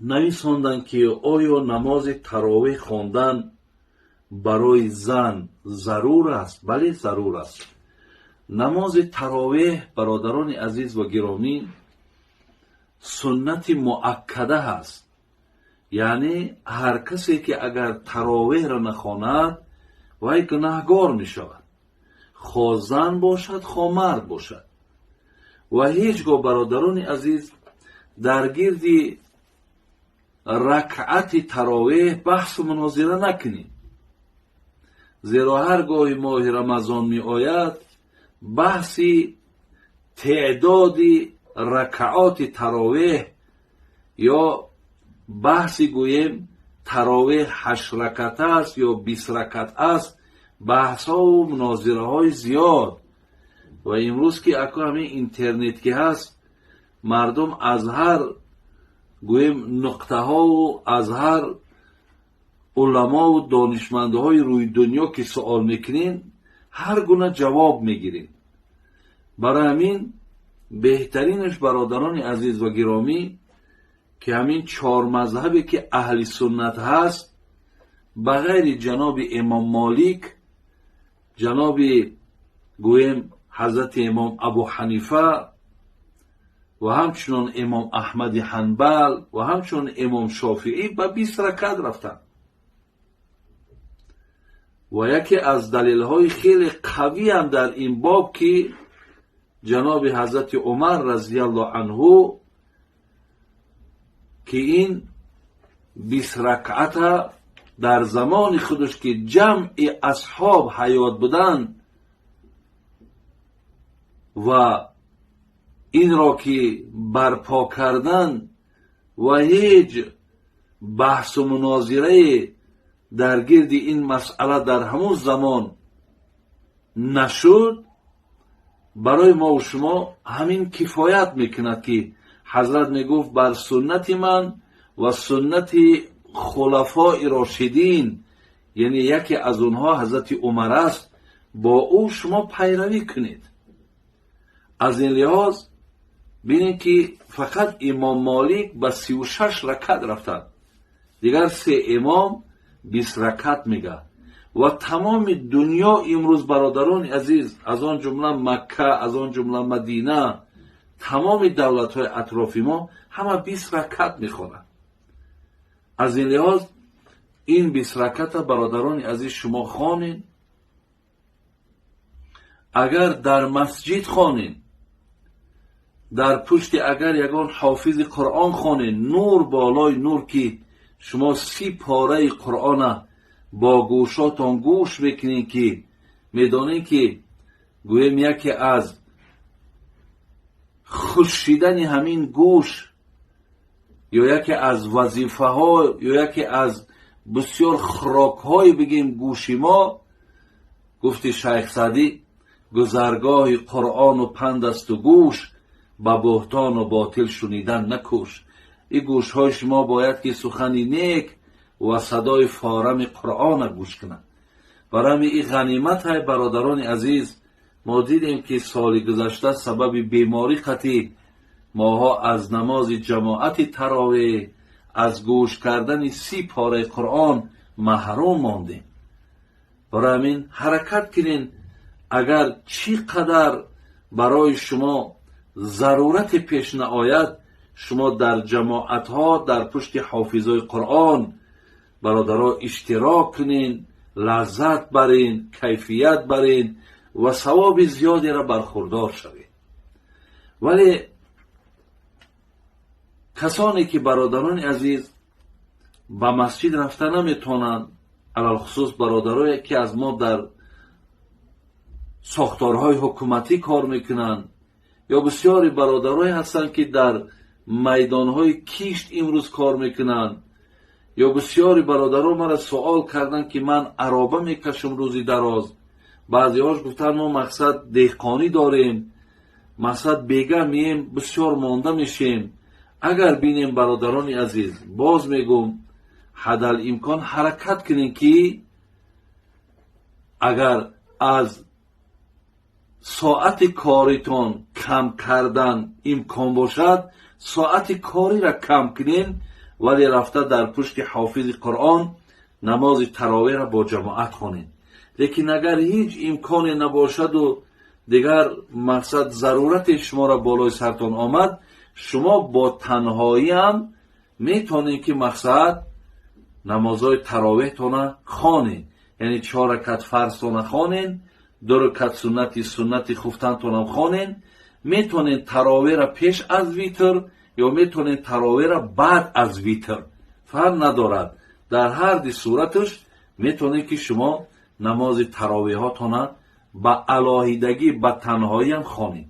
Нависонданд, ки оё намози таровеҳ хондан барои зан зарур аст? Бале, зарур аст. Намози таровеҳ, бародарони азиз ва гиромӣ, суннати муаккада ҳаст, яъне ҳар касе ки агар таровеҳро нахонад, вай гунаҳгор мешавад, хо зан бошад, хо мард бошад. Ва ҳеҷ гоҳ, бародарони азиз, дар гирди ракъати таровеҳ баҳсу мунозира накунем, зеро ҳар гоҳи моҳи Рамазон меояд, баҳси теъдоди ракаоти таровеҳ ё баҳси, гӯем, таровеҳ 8 ракат аст ё 20 ракат аст, баҳсҳову мунозираҳои зиёд. Ва имрӯз ки аку ҳамин интернет ки ҳаст, мардум аз ҳар, гӯем, нуқтаҳову аз ҳар уламову донишмандҳои рӯи дунё ки суол мекунем, ҳар гуна ҷавоб мегирем. Барои ҳамин беҳтаринаш, бародарони азиз ва гиромӣ, ки ҳамин чор мазҳабе ки аҳли суннат ҳаст, ба ғайри ҷаноби имом Молик, ҷаноби, гӯем, ҳазрати имом Абу Ҳанифа ва ҳамчунон имом Аҳмади Ҳанбал ва ҳамчунон имом Шофиӣ ба 20 ракат рафтанд. Ва яке аз далелҳои хеле қавиам дар ин боб, ки ҷаноби ҳазрати Умар разияллоҳу анҳу, ки ин 20 ракъата дар замони худаш, ки ҷамъи асҳоб ҳаёт буданд, ва инро ки барпо кардан ва ҳеҷ баҳсу мунозирае дар гирди ин масъала дар ҳамон замон нашуд, барои мову шумо ҳамин кифоят мекунад, ки ҳазрат мегуфт: «Бар суннати ман ва суннати хулафои рошидин», яъне яке аз онҳо ҳазрати Умар аст, бо ӯ шумо пайравӣ кунед. Аз ин лиҳоз бинед, ки фақат имом Молик ба 36 ракат рафтанд, дигар се имом 20 ракат мегӯяд. Ва тамоми дунё имрӯз, бародарони азиз, аз он ҷумла Макка, аз он ҷумла Мадина, тамоми давлатҳои атрофи мо ҳама 20 ракат мехонанд. Аз ин лиҳоз ин 20 раката, бародарони азиз, шумо хонед. Агар дар масҷид хонед, дар пушти агар ягон ҳофизи Қуръон хонед, нур болои нур, ки шумо 30 пораи Қуръона бо гӯшотон гӯш мекунед, ки медонед, ки, гӯем, яке аз хушшидани ҳамин гӯш ё яке аз вазифаҳо ё яке аз бисёр хӯрокҳое, бигем, гӯши мо, гуфти шайх Саъдӣ: «Гузаргоҳи Қуръону панд асту гӯш, ба буҳтону ботил шунидан накӯш». Ин гӯшҳои шумо бояд ки сухани нек ва садои форами Қуръона гӯш кунанд. Барои ҳамин ин ғанимат ҳай, бародарони азиз. Мо дидем, ки соли гузашта сабаби беморӣ қатӣ моҳо аз намози ҷамоати таровеҳ, аз гӯш кардани 30 пораи Қуръон маҳрум мондем. Барои ҳамин ҳаракат кунен, агар чӣ қадар барои шумо зарурате пеш наояд, шумо дар ҷамоатҳо, дар пушти ҳофизои Қуръон, бародаро, иштирок кунен, лаззат барен, кайфият барен ва савоби зиёдеро бархурдор шавед. Вале касоне ки, бародарони азиз, ба масҷид рафта наметавонанд, алалхусус бародарое ки аз мо дар сохторҳои ҳукуматӣ кор мекунанд ё бисёри бародарое ҳастанд, ки дар майдонҳои кишт имрӯз кор мекунанд, ё бисёри бародаро маро суол карданд, ки ман ароба мекашам рӯзи дароз. Баъзеҳош гуфтанд: «Мо, мақсад, деҳқонӣ дорем, мақсад, бега меем, бисёр монда мешем». Агар бинем, бародарони азиз, боз мегӯм, ҳадал имкон ҳаракат кунем, ки агар аз соати коритон кам кардан имкон бошад, соати кориро кам кунем. Вале рафта дар пушти ҳофизи Қуръон намози таровеҳро бо ҷамоат хонед. Лекин агар ҳеҷ имконе набошаду дигар мақсад зарурате шуморо болои сартон омад, шумо бо танҳоиам метавонед, ки мақсад намозҳои таровеҳтона хонед, яъне чор ракат фарзтона хонед, ду ракат суннати хуфтантонам хонед. Метавонед таровеҳра пеш аз витр ё метавонед таровеҳра баъд аз витр, фарқ надорад. Дар ҳар ди сураташ метавонед, ки шумо намози таровеҳотона ба алоҳидагӣ, ба танҳоиам хонед.